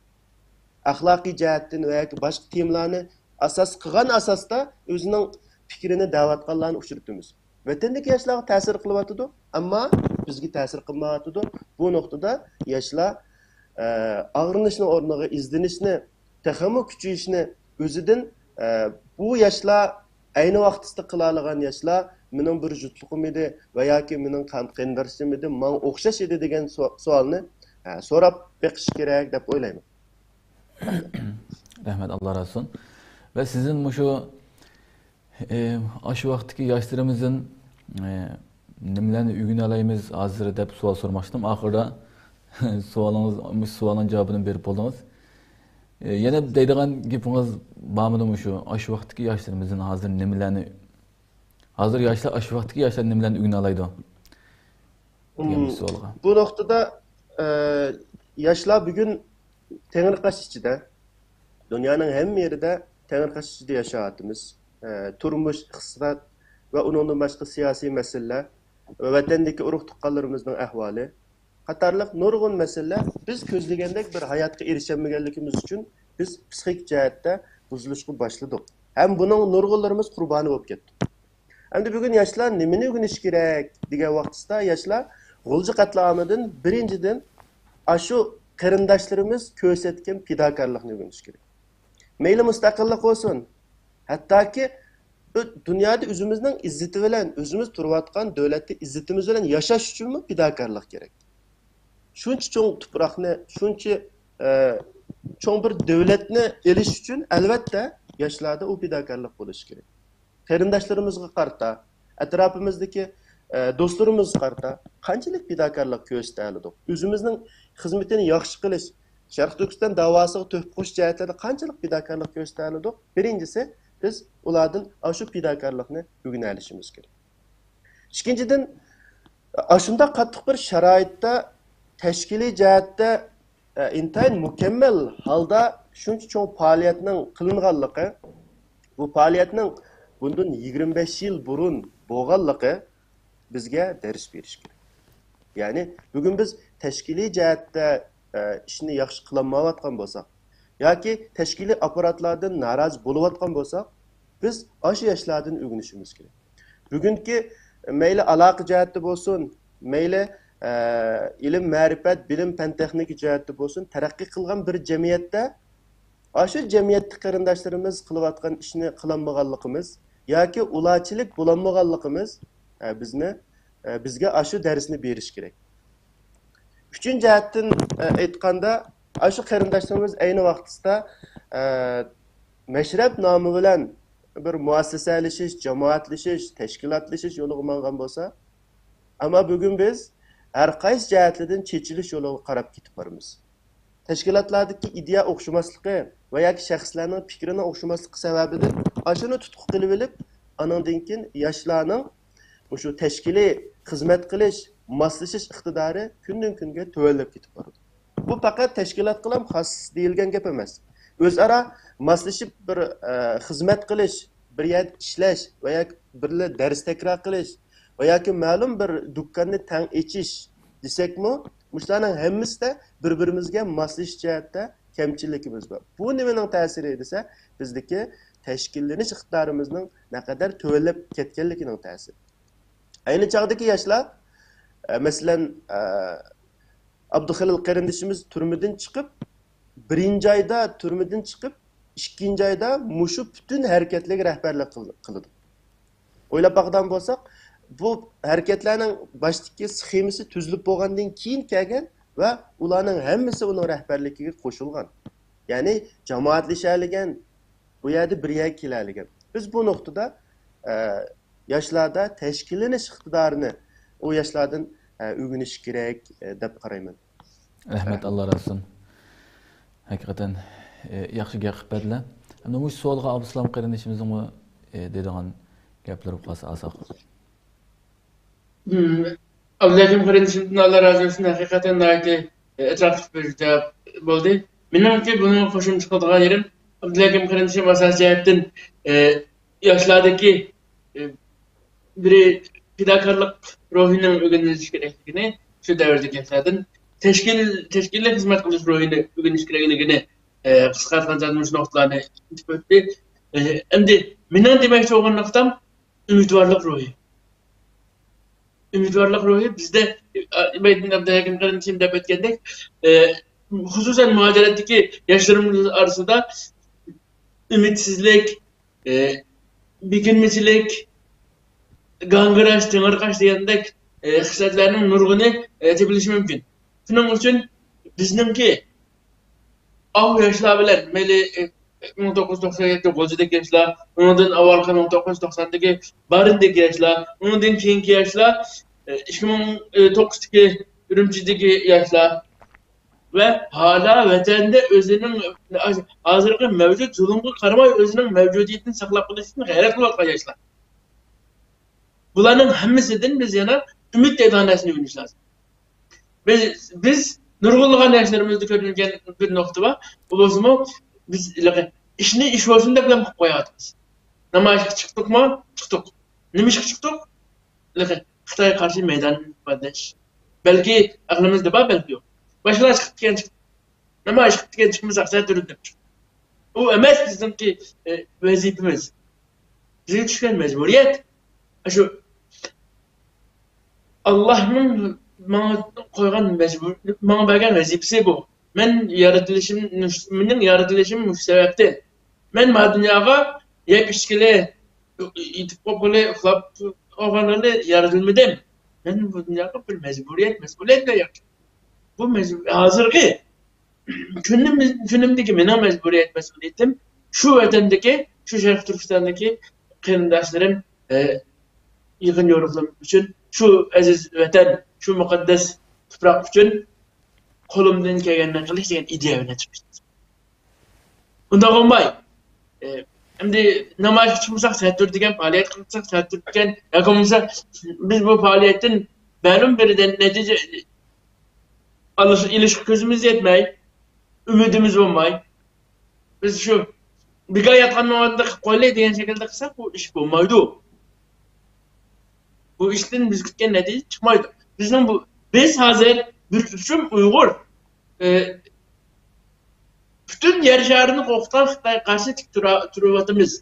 ئەخلاقىي جەھەتتىن ۋە ياكى باشقا تېمىلارنى ئاساس قىلغان ئاساستا ئۆزىنىڭ پىكرىنى دەۋاتقانلارنى ئۇچرىتىمىز. ۋەتەندىكى ياشلارغا تەسىر قىلىۋاتىدۇ، ئەمما بىزگە تەسىر قىلمايۋاتىدۇ. بۇ نۇقتىدا ياشلار، ئە، ئاغرىنىشنىڭ ئورنىغا ئىزدىنىشنى، تېخىمۇ كۈچىيىشنى ئۆزىدىن، ئە، بۇ ياشلار ئەينى ۋاقتىسىدا قىلالىغان ياشلار مېنىڭ بىر جۇتلۇقۇم ئىدى ۋە ياكى مېنىڭ قان قېرىنداشلىرىم ئىدى، ماڭا ئوخشاش ئىدى دېگەن سو-، سوئالنى، ئە، سوراپ بېقىش كېرەك دەپ ئويلايمەن. رەھمەت، ئاللا رازى بولسۇن. ۋە سىزدىن مۇشۇ، ئى، ئاشۇ ۋاقىتتىكى ياشلىرىمىزدىن، ئى، نېمىلەرنى ئۆگىنەلەيمىز ھازىر دەپ سوئال سورىماقچىدىم. ئاخىرىدا سوئالىڭىز، مۇشۇ سوئالنىڭ جاۋابىنى بېرىپ بولدىڭىز. ئى، يەنە دەيدىغان گېپىڭىز بارمىدى مۇشۇ؟ ئاشۇ ۋاقىتتىكى ياشلىرىمىزدىن ھازىر نېمىلەرنى، ھازىر ياشلار، ئاشۇ ۋاقىتتىكى ياشلار نېمىلەرنى ئۆگىنەلەيدۇ؟ دېگەن مۇشۇ سوئالغا. بۇ نۇقتىدا، ئە، ياشلار بۈگۈن تەڭرىقاش ئىچىدە، دۇنيانىڭ ھەممە يېرىدە تەڭرىقاش ئىچىدە ياشاۋاتىمىز. ئە، تۇرمۇش، ئىقتىساد ۋە ئۇنىڭدىن باشقا سىياسىي مەسىلىلەر ۋە ۋەتەندىكى ئۇرۇق-تۇغقانلىرىمىزنىڭ ئەھۋالى قاتارلىق نۇرغۇن مەسىلىلەر بىز كۆزلىگەندەك بىر ھاياتقا ئېرىشەلمىگەنلىكىمىز ئۈچۈن بىز پسىخىك جەھەتتە بۇزۇلۇشقا باشلىدۇق. ھەم بۇنىڭ نۇرغۇنلىرىمىز قۇربانى بولۇپ كەتتۇق. ئەمدى بۈگۈن ياشلار نېمىنى ئۆگىنىشى كېرەك دېگەن ۋاقتىسىدا، ياشلار غۇلجا قەتلىئامىدىن بىرىنچىدىن ئاشۇ قېرىنداشلىرىمىز كۆرسەتكەن پىداكارلىقنى ئۆگىنىشى كېرەك. مەيلى مۇستەقىللىق بولسۇن، ھەتتاكى ئۆ-، دۇنيادا ئۆزىمىزنىڭ ئىززىتى بىلەن، ئۆزىمىز تۇرۇۋاتقان دۆلەتتە ئىززىتىمىز بىلەن ياشاش ئۈچۈنمۇ پىداكارلىق كېرەك. شۇنچە چوڭ تۇپراقنى، شۇنچە، ئە، چوڭ بىر دۆلەتنى ئېلىش ئۈچۈن، ئەلۋەتتە، ياشلاردا ئۇ پىداكارلىق بولۇشى كېرەك. قېرىنداشلىرىمىزغا قارىتا، ئەتراپىمىزدىكى، ئە، دوستلىرىمىزغا قارىتا قانچىلىك پىداكارلىق كۆرسىتەلىدۇق؟ ئۆزىمىزنىڭ خىزمىتىنى ياخشى قىلىش، شەرقىي تۈركىستان داۋاسىغا تۆھپە قوشۇش جەھەتلەردە قانچىلىك پىداكارلىق كۆرسىتەلىدۇق؟ بىرىنچىسى، بىز ئۇلاردىن ئاشۇ پىداكارلىقنى ئۆگىنەلىشىمىز كېرەك. ئىككىنچىدىن، ئاشۇنداق قاتتىق بىر شارائىتتا تەشكىلىي جەھەتتە، ئە، ئىنتايىن مۇكەممەل ھالدا شۇنچە چوڭ پائالىيەتنىڭ قىلىنغانلىقى، بۇ پائالىيەتنىڭ بۇندىن يىگىرمە بەش يىل بۇرۇن بولغانلىقى بىزگە دەرس بېرىشى كېرەك. يەنى بۈگۈن بىز تەشكىلىي جەھەتتە، ئە، ئىشنى ياخشى قىلالمايۋاتقان بولساق ياكى تەشكىلىي ئاپپاراتلاردىن نارازى بولۇۋاتقان بولساق، بىز ئاشۇ ياشلاردىن ئۆگىنىشىمىز كېرەك. بۈگۈنكى مەيلى ئالاقە جەھەتتە بولسۇن، مەيلى، ئە، ئىلىم-مەرىپەت، بىلىم-پەن تېخنىكا جەھەتتە بولسۇن، تەرەققىي قىلغان بىر جەمئىيەتتە ئاشۇ جەمئىيەتتە قېرىنداشلىرىمىز قىلىۋاتقان ئىشنى قىلالمىغانلىقىمىز ياكى ئۇلارچىلىك بولالمىغانلىقىمىز، ئە، بىزنى، ئە، بىزگە ئاشۇ دەرسنى بېرىشى كېرەك. ئۈچىنچى جەھەتتىن، ئە، ئېيتقاندا، ئاشۇ قېرىنداشلىرىمىز ئەينى ۋاقتىسىدا، ئە، مەشرەپ نامى بىلەن بىر مۇئەسسەسەلىشىش، جامائەتلىشىش، تەشكىلاتلىشىش يولىغا ماڭغان بولسا، ئەمما بۈگۈن بىز ھەر قايسى جەھەتلەردىن چېچىلىش يولىغا قاراپ كېتىپ بارىمىز. تەشكىلاتلاردىكى ئىدىيە ئوخشىماسلىقى ۋە ياكى شەخسلەرنىڭ پىكرىنىڭ ئوخشىماسلىقى سەۋەبىدىن ئاشۇنى تۇتقا قىلىۋېلىپ، ئانىڭدىن كېيىن ياشلارنىڭ مۇشۇ تەشكىلىي خىزمەت قىلىش، ماسلىشىش ئىقتىدارى كۈندىن-كۈنگە تۆۋەنلەپ كېتىپ بارىدۇ. بۇ پەقەت تەشكىلاتقىلا خاس دېيىلگەن گەپ ئەمەس. ئۆزئارا ماسلىشىپ بىر، ئە، خىزمەت قىلىش، بىر يەردە ئىشلەش ۋە ياكى بىرلا دەرس تەكرار قىلىش ۋە ياكى مەلۇم بىر دۇكاننى تەڭ ئېچىش دېسەكمۇ، مۇشۇلارنىڭ ھەممىسىدە بىر-بىرىمىزگە ماسلىشىش جەھەتتە كەمچىلىكىمىز بار. بۇ نېمىنىڭ تەسىرى دېسە، بىزدىكى تەشكىللىنىش ئىقتىدارىمىزنىڭ نەقەدەر تۆۋەنلەپ كەتكەنلىكىنىڭ تەسىرى. ئەينى چاغدىكى ياشلار، ئە، مەسىلەن، ئە، ئابدۇخېلىل قېرىندىشىمىز تۈرمىدىن چىقىپ، بىرىنچى ئايدا تۈرمىدىن چىقىپ، ئىككىنچى ئايدا مۇشۇ پۈتۈن ھەرىكەتلەرگە رەھبەرلىك قىل-، قىلىدۇ. ئويلاپ باقىدىغان بولساق، بۇ ھەرىكەتلەرنىڭ باشتىكى سخېمىسى تۈزۈلۈپ بولغاندىن كېيىن كەلگەن ۋە ئۇلارنىڭ ھەممىسى ئۇنىڭ رەھبەرلىكىگە قوشۇلغان. يەنى جامائەتلىشەلىگەن، بۇ يەردە بىر يەرگە كېلەلىگەن. بىز بۇ نۇقتىدا، ئە، ياشلاردا تەشكىللىنىش ئىقتىدارىنى ئۇ ياشلاردىن، ئە، ئۆگىنىش كېرەك، ئە، دەپ قارايمەن. رەھمەت، ئاللا رازى بولسۇن. ھەقىقەتەن، ئە، ياخشى گەپ قىلىپ بەردىلەر. ئەمدى مۇشۇ سوئالغا ئابدۇسالام قېرىندىشىمىزنىڭمۇ، ئە، دەيدىغان گەپلىرى بولسا ئالساق. مم، ئابدۇلھەكىم قېرىندىشىمدىن ئاللا رازى بولسۇن، ھەقىقەتەن ناھايىتى، ئە، ئەتراپلىق بىر جاۋاب بولدى. مېنىڭكى بۇنىڭغا قوشۇمچە قىلىدىغان يېرىم، ئابدۇلھەكىم قېرىندىشىم ئاساسىي جەھەتتىن، ئە، ياشلاردىكى، ئە، بىرى پىداكارلىق روھىنىڭ ئۆگىنىلىشى كېرەكلىكىنى، شۇ دەۋردىكى ياشلاردىن تەشكىل، تەشكىللىك خىزمەت قىلىش روھىنى ئۆگىنىش كېرەكلىكىنى، ئە، قىسقارتقان جايدا مۇشۇ نۇقتىلارنى ئېيتىپ ئۆتتى. ئەمدى مېنىڭ دېمەكچى بولغان نۇقتام ئۈمىدۋارلىق روھى. ئۈمىدۋارلىق روھى بىزدە، ئە، مەيدىن ئابدۇلھەكىم قېرىندىشىم دەپ ئۆتكەندەك، ئە، خۇسۇسەن مۇھاجىرەتتىكى ياشلىرىمىز ئارىسىدا ئۈمىدسىزلىك، ئە، بېكىنمىچىلىك، گاڭگىراش، تېڭىرقاش دېگەندەك، ئە، خىسلەتلەرنىڭ نۇرغۇنى، ئە، تېپىلىشى مۇمكىن. شۇنىڭ ئۈچۈن بىزنىڭكى ئاۋۇ ياشلار بىلەن، مەيلى، ئە، مىڭ توققۇز يۈز توقسان يەتتە غۇلجىدىكى ياشلار، ئۇنىڭدىن ئاۋۋالقى مىڭ توققۇز يۈز توقساندىكى بارىندىكى ياشلار، ئۇنىڭدىن كېيىنكى ياشلار، ئە، ئىككى مىڭ توققۇزدىكى ئۈرۈمچىدىكى ياشلار ۋە ھالا ۋەتەندە ئۆزىنىڭ ھازىرقى مەۋجۇت زۇلۇمغا قارىماي ئۆزىنىڭ مەۋجۇدىيىتىنى ساقلاپ قېلىش ئۈچۈن غەيرەت قىلىۋاتقان ياشلار. بۇلارنىڭ ھەممىسىدىن بىز يەنە ئۈمىد دەيدىغان نەرسىنى ئۆگىنىش لازىم. بىز، بىز نۇرغۇنلىغان ياشلىرىمىزدا كۆرۈلگەن بىر نۇقتا بار. ئۇ بولسىمۇ، بىز ھېلىقى ئىشنى ئىش بولسۇن دەپلا قىلىپ قويۇۋاتىمىز. نامايىشقا چىقتۇقمۇ؟ چىقتۇق. نېمە ئىشقا چىقتۇق؟ ھېلىقى خىتايغا قارشى مەيدان ئىپادىلەش. بەلكى ئەقلىمىزدە بار، بەلكى يوق. باشقىلار چىقىپ كەتكەن چىقتى. نامايىش قىلىپ كەتكەن چىقمىساق، سەتۈرۈدە چىقتۇق. ئۇ ئەمەس بىزنىڭكى، ئە، ۋەزىپىمىز. بىزگە چۈشكەن مەجبۇرىيەت. ئاشۇ ئاللاھنىڭ ماڭا قويغان مەجبۇر، ماڭا بەرگەن ۋەزىپىسى بۇ. مەن يارىتىلىشىم، مېنىڭ يارىتىلىشىم مۇشۇ سەۋەبتىن. مەن ما دۇنياغا يەپ ئىچكىلى، يېتىپ قوپقىلى، ئۇخلاپ قالغىلى يارىتىلمىدىم. مەن بۇ دۇنياغا بىر مەجبۇرىيەت، مەسئۇلىيەت بىلەن يارىتىلدىم. بۇ مەجبۇر-، ھازىرقى كۈنىمىز-، كۈنۈمدىكى مېنىڭ مەجبۇرىيەت، مەسئۇلىيىتىم شۇ ۋەتەندىكى، شۇ شەرقىي تۈركىستاندىكى قېرىنداشلىرىم، ئە، يېقىن يورۇقلىرىم ئۈچۈن، شۇ ئەزىز ۋەتەن، شۇ مۇقەددەس تۇپراق ئۈچۈن قولۇمدىن كەلگەننى قىلىش دېگەن ئىدىيە بىلەن چىقىش. ئۇنداق بولماي، ئە، ئەمدى نامايىشقا چىقمىساق، سەتۈر دېگەن پائالىيەت قىلمىساق، سەتۈر دېگەن ياكى بولمىسا بىز بۇ پائالىيەتتىن مەلۇم بىر نەتىجە ئېلىشقا كۆزىمىز يەتمەي، ئۈمىدىمىز بولماي، بىز شۇ بىكار ياتقان ۋاقىتتا قىلىپ قويايلى دېگەن شەكىلدە قىلساق، بۇ ئىش بولمايدۇ. بۇ ئىشتىن بىز كۈتكەن نەتىجە چىقمايدۇ. بىزنىڭ بۇ، بىز ھازىر بىر ئۆسۈم ئۇيغۇر، ئى، پۈتۈن يەر شارىنى قورقۇتقان خىتايغا قارشى تىك تۇرا-، تۇرۇۋاتىمىز.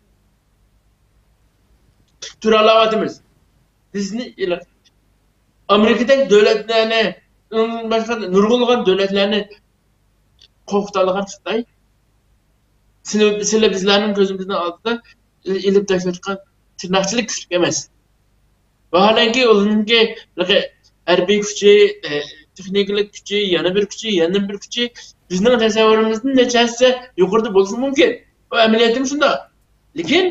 تىك تۇرالاۋاتىمىز. بىزنى ئېلىق-، ئامېرىكىدەك دۆلەتلەرنى، ئۇنىڭدىن باشقا نۇرغۇنلىغان دۆلەتلەرنى قورقۇتالىغان خىتاي سىلى، سىلى بىزلەرنىڭ كۆزىمىزنىڭ ئالدىدا ئېلىپ تاشلايدىغان تىرناقچىلىك كۈچلۈك ئەمەس. ۋاھالەنكى، ئۇنىڭكى ھەربىي كۈچى، ئە، تېخنىكىلىق كۈچى، يەنە بىر كۈچى، يەنە بىر كۈچى بىزنىڭ تەسەۋۋۇرىمىزدىن نەچچە ھەسسە يۇقىرىدا بولسا مۇمكىن. بۇ ئەمەلىيەتتىمۇ شۇنداق. لېكىن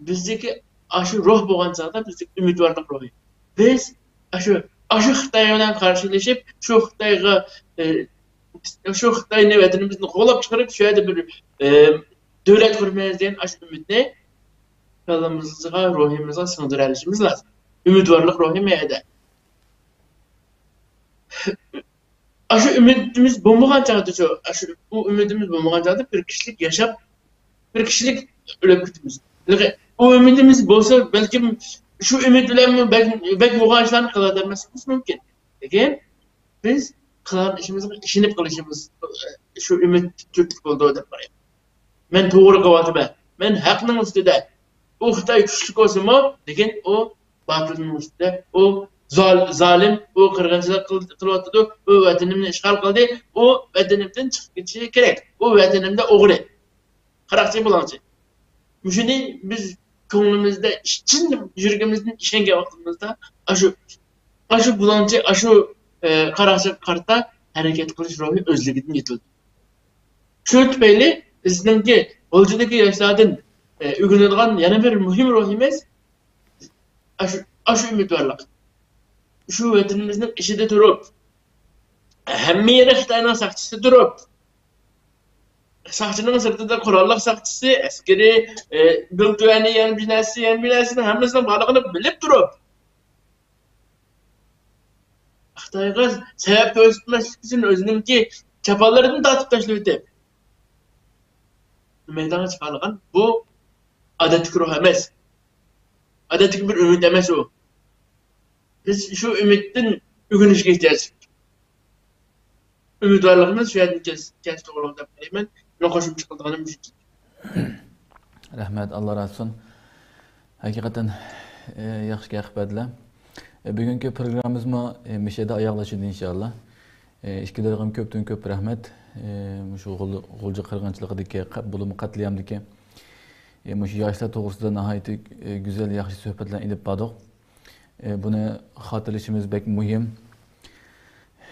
بىزدىكى ئاشۇ روھ بولغان چاغدا بىزدىكى ئۈمىدۋارلىق روھى. بىز ئاشۇ، ئاشۇ خىتاي بىلەن قارشىلىشىپ، شۇ خىتايغا، ئە، شۇ خىتاينى ۋەتىنىمىزدىن قوغلاپ چىقىرىپ، شۇ يەردە بىر، ئە، دۆلەت قۇرىمىز دېگەن ئاشۇ ئۈمىدنى كاللىمىزغا، روھىمىزغا سىڭدۈرەلىشىمىز لازىم. ئۈمىدۋارلىق روھى مەيەدە. ئاشۇ ئۈمىدىمىز بولمىغان چاغدىچۇ، ئاشۇ، بۇ ئۈمىدىمىز بولمىغان چاغدا بىر كىشىلىك ياشاپ، بىر كىشىلىك ئۆلۈپ كېتىمىز. لېكىن ئۇ ئۈمىدىمىز بولسا، بەلكىم شۇ ئۈمىد بىلەنمۇ بەك، بەك يوغان ئىشلارنى قىلالماسلىقىمىز مۇمكىن. لېكىن بىز قىلغان ئىشىمىزغا ئىشىنىپ قېلىشىمىز شۇ ئۈمىد تۈرتكە بولىدۇ دەپ قارايمەن. مەن توغرا قىلىۋاتىمەن. مەن ھەقنىڭ ئۈستىدە. ئۇ خىتاي كۈچلۈك بولسىمۇ، لېكىن ئۇ باتىلنىڭ ئۈستىدە. ئۇ زال-، زالىم، ئۇ قىرغىنچىلىق قىل-، قىلىۋاتىدۇ، ئۇ ۋەتىنىمنى ئىشغال قىلدى، ئۇ ۋەتىنىمدىن چىقىپ كېتىشى كېرەك. ئۇ ۋەتىنىمدە ئوغرى. قاراقچى بۇلاڭچى. مۇشۇنى بىز كۆڭلىمىزدە، چىن يۈرىكىمىزدىن ئىشەنگەن ۋاقتىمىزدا، ئاشۇ، ئاشۇ بۇلاڭچى، ئاشۇ، ئە، قاراقچىغا قارىتا ھەرىكەت قىلىش روھى ئۆزلۈكىدىن يېتىلىدۇ. شۇ تۈپەيلى بىزنىڭكى غۇلجىدىكى ياشلاردىن، ئە، ئۆگىنىدىغان يەنە بىر مۇھىم روھىمىز ئاشۇ، ئاشۇ ئۈمىدۋارلىق. شۇ ۋەتىنىمىزنىڭ ئىچىدە تۇرۇپ، ھەممە يېرى خىتاينىڭ ساقچىسى تۇرۇپ، ساقچىنىڭ سىرتىدا قوراللىق ساقچىسى، ئەسكىرى، ئە، گۈلتۈۋەنى، يەنە بىر نەرسە، يەنە بىر نەرسىنىڭ ھەممىسىنىڭ بارلىقىنى بىلىپ تۇرۇپ، خىتايغا سەۋەب كۆرسەتمەسلىك ئۈچۈن ئۆزىنىڭكى چاپانلىرىدىن تارتىپ تاشلىۋېتىپ، مەيدانغا چىقارغان بۇ ئادەتتىكى روھ ئەمەس. ئادەتتىكى بىر ئۈمىد ئەمەس ئۇ. بىز شۇ ئۈمىدتىن ئۆگىنىشكە ئېھتىياج. ئۈمىدۋارلىقىمىز شۇ يەردىن كەلسە، كەلسە توغرىلىق دەپ قارايمەن. مېنىڭ قوشۇمچە قىلىدىغىنىم مۇشۇنچە. رەھمەت، ئاللا رازى بولسۇن. ھەقىقەتەن، ئە، ياخشى گەپ قىلىپ بەردىلەر. ئە، بۈگۈنكى پروگراممىمىزمۇ، ئە، مۇشۇ يەردە ئاياغلىشىدۇ، ئىنشاللا. ئە، ئىككىلىرىگىمۇ كۆپتىن كۆپ رەھمەت. ئە، مۇشۇ غۇل-، غۇلجا قىرغىنچىلىقىدىكى قەت-، بولۇپمۇ قەتلىئامدىكى، ئە، مۇشۇ ياشلار توغرىسىدا ناھايىتى، ئە، گۈزەل، ياخشى سۆھبەتلەرنى ئېلىپ باردۇق. ئە، بۇنى خاتىرىلىشىمىز بەك مۇھىم.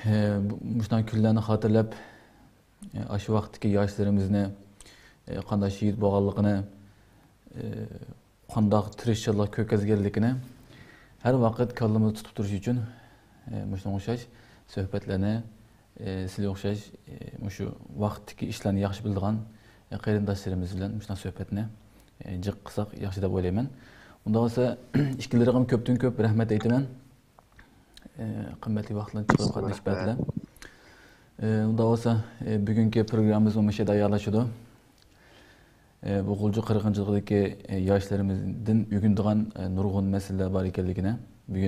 ئە، بۇ، مۇشۇنداق كۈنلەرنى خاتىرىلەپ، ئاشۇ ۋاقىتتىكى ياشلىرىمىزنى، قانداق شېھىت بولغانلىقىنى، قانداق تىرىشچانلىق كۆرسەتكەنلىكىنى ھەر ۋاقىت كاللىمىزدا تۇتۇپ تۇرۇش ئۈچۈن، مۇشۇنىڭغا ئوخشاش سۆھبەتلەرنى، سىلەرگە ئوخشاش، مۇشۇ ۋاقىتتىكى ئىشلارنى ياخشى بىلىدىغان قېرىنداشلىرىمىز بىلەن مۇشۇنداق سۆھبەتنى جىق قىلساق ياخشى دەپ ئويلايمەن. ئۇنداق بولسا، ئىككىلىرىگە كۆپتىن كۆپ رەھمەت ئېيتىمەن. ئە، قىممەتلىك ۋاقىتلارنى چىقىرىپ قاتنىشىپ بەردىلەر. ئە، ئۇنداق بولسا، ئە، بۈگۈنكى پروگراممىمىزمۇ مۇشۇ يەردە ئاياغلىشىدۇ. ئە، بۇ غۇلجا قىرغىنچىلىقىدىكى، ئە، ياشلىرىمىزدىن ئۆگىنىدىغان، ئە، نۇرغۇن مەسىلىلەر بار ئىكەنلىكىنى بۈگۈن